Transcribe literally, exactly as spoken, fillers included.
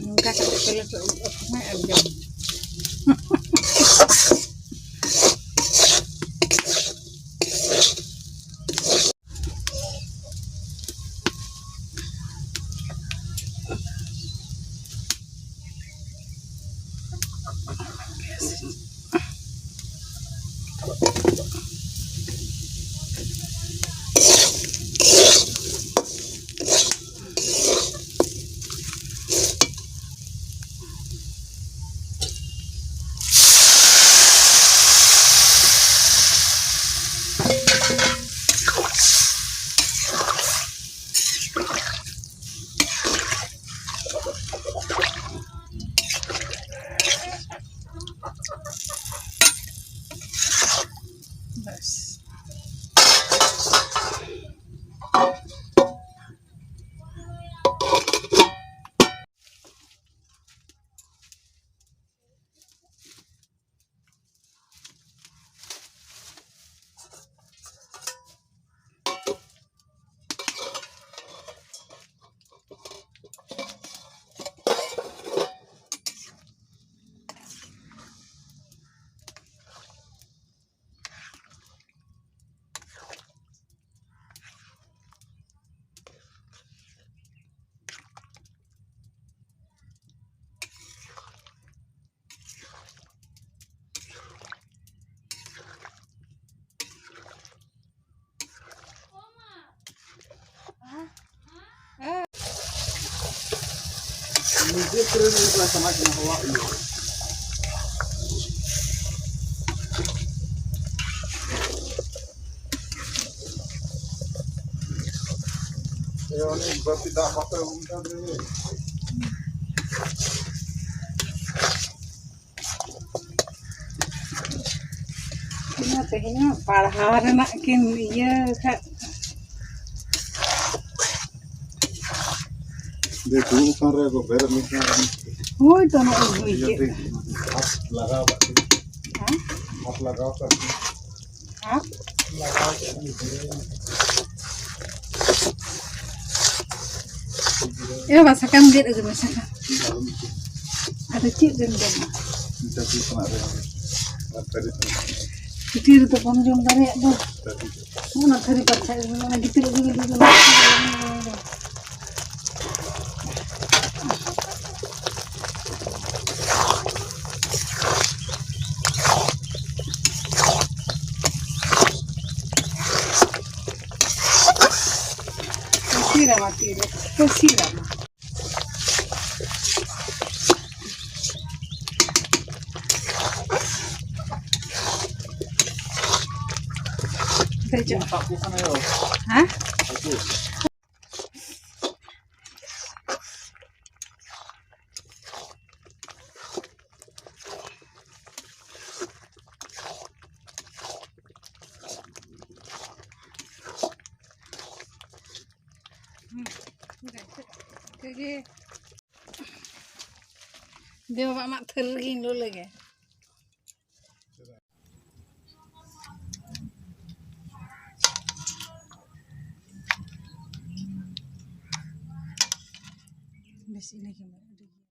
ᱱᱚᱝᱠᱟ ᱠᱟᱛᱮ ᱯᱮ ᱞᱮᱴᱚ ᱩᱫ ᱟᱠᱚ ᱢᱮ ᱟᱨ ᱡᱚᱢ᱾ ᱵᱟᱥ᱾ ᱱᱤᱡᱮ ᱯᱩᱨᱟᱹ ᱱᱚᱝᱠᱟ ᱥᱟᱱᱟ ᱠᱟᱱᱟ ᱦᱚᱲᱟᱜ ᱤᱭᱟᱹ᱾ ᱮ, ᱚᱱᱮ ᱵᱟᱹᱲᱛᱤ ᱫᱟᱜ ᱵᱟᱠᱚ ᱮᱢ ᱠᱟᱫ ᱨᱮ᱾ ᱤᱧ ᱢᱟ ᱛᱮᱦᱮᱧ ᱢᱟ ᱯᱟᱲᱦᱟᱣ ᱨᱮᱱᱟᱜ ᱠᱤᱱ ᱤᱭᱟᱹ ᱠᱟᱜ᱾ ᱡᱮ ᱫᱩᱲᱩᱵ ᱠᱟᱱ ᱨᱮ ᱵᱮᱨᱮᱫ ᱞᱮᱱᱠᱷᱟᱱ ᱦᱳᱭ ᱛᱚ, ᱱᱚᱜᱼᱚᱭ ᱦᱩᱭ ᱤᱭᱟᱹ ᱠᱮᱫ᱾ ᱛᱮ ᱦᱟᱛ ᱞᱟᱜᱟᱣ ᱠᱟᱜ ᱛᱮ᱾ ᱦᱮᱸ? ᱦᱟᱛ ᱞᱟᱜᱟᱣ ᱠᱟᱜ ᱛᱮ᱾ ᱦᱮᱸ? ᱞᱟᱜᱟᱣ ᱠᱟᱜ ᱛᱮ᱾ ᱮ ᱵᱟᱵᱟ, ᱥᱟᱠᱟᱢ ᱜᱮᱫ ᱟᱹᱜᱩ ᱢᱮ, ᱥᱟᱠᱟᱢ᱾ ᱟᱫᱚ ᱪᱮᱫ ᱨᱮᱢ ᱡᱚᱢᱟ? ᱪᱟᱹᱴᱤ ᱠᱷᱚᱱᱟᱜ ᱨᱮ, ᱟᱨ ᱛᱟᱹᱨᱤ ᱠᱷᱚᱱᱟᱜ᱾ ᱪᱟᱹᱴᱤ ᱨᱮᱫᱚ ᱵᱟᱢ ᱡᱚᱢ ᱫᱟᱲᱮᱭᱟᱜ ᱫᱚ᱾ ᱛᱟᱹᱨᱤ᱾ ᱚᱱᱟ ᱛᱷᱟᱹᱨᱤ ᱯᱟᱨᱪᱷᱟ ᱨᱮ, ᱚᱱᱟ ᱜᱤᱛᱤᱞ ᱟᱹᱜᱩ ᱢᱮ, ᱟᱹᱜᱩ ᱢᱮ᱾ ᱠᱟᱹᱥᱤ ᱨᱟᱢᱟ ᱛᱤᱨᱮ, ᱠᱟᱹᱥᱤ ᱨᱟᱢᱟ᱾ ᱫᱮᱡᱚᱜ᱾ ᱦᱮᱸ? ᱫᱮ ᱵᱟᱵᱟ, ᱟᱢᱟᱜ ᱛᱷᱟᱹᱨᱤ ᱨᱮᱜᱮᱧ ᱞᱩ ᱞᱮᱜᱮ᱾ ᱵᱮᱥ, ᱤᱱᱟᱹᱜᱮ᱾